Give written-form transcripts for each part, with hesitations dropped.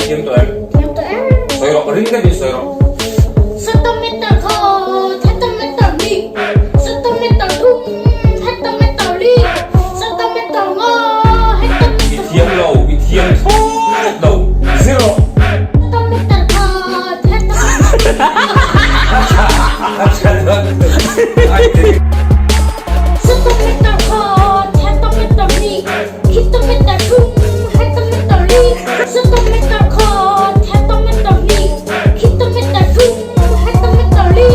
thiam tawh em? Thiam tawh em? Sawi rawh, ring deuhin sawi rawh. Centimeter khat, hectometer hnih, centimeter thum, hectometer li, centimeter nga, hectometer. I thiam lo, i thiam thlawt lo. Zero. Centimeter khat, hectometer. A tha, a tha. Centimeter khat, hectometer hnih, hectometer thum, hectometer li, centimeter khat, hectometer hnih, hectometer thum, hectometer li,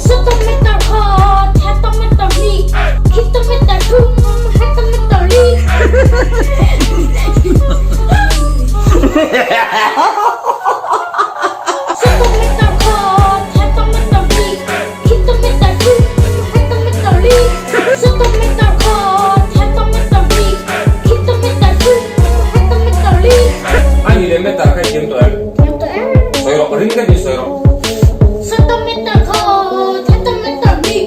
centimeter khat, hectometer hnih, hectometer thum, hectometer li. Centimeter khat, hectometer hnih, hectometer thum, hectometer li, centimeter khat, hectometer hnih, hectometer thum, hectometer li. A ni leh meter kha i thiam tawh em? Thiam tawh em? Sawi rawh, ring deuhin sawi rawh. Centimeter khat, hectometer hnih,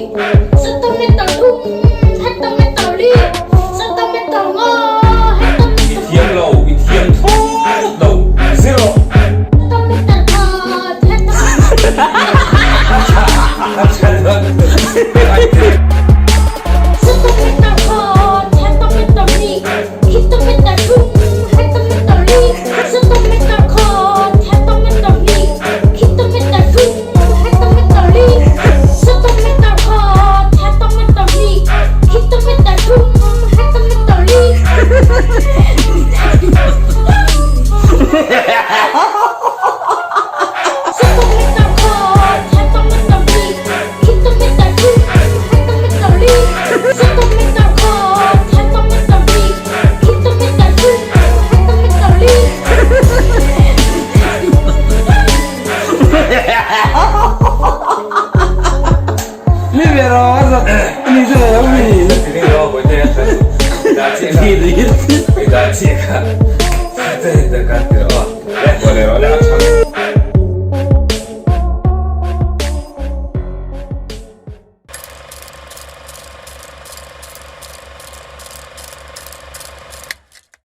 centimeter thum, hectometer li, centimeter nga, hectometer. I thiam lo, i thiam thlawt lo. Zero. Hectometer khat, hectometer. A tha, a tha. Centimeter khat, hectometer hnih, hectometer thum, hectometer li, centimeter khat, hectometer hnih, hectometer thum, hectometer li, centimeter khat, hectometer hnih, hectometer thum, hectometer li. Centimeter khat, hectometer hnih, hectometer thum, hectometer li, centimeter khat, hectometer hnih, hectometer thum, hectometer li. Mi ve ro ni chu lo mi. Dah chiah ka. Dah chiah ka.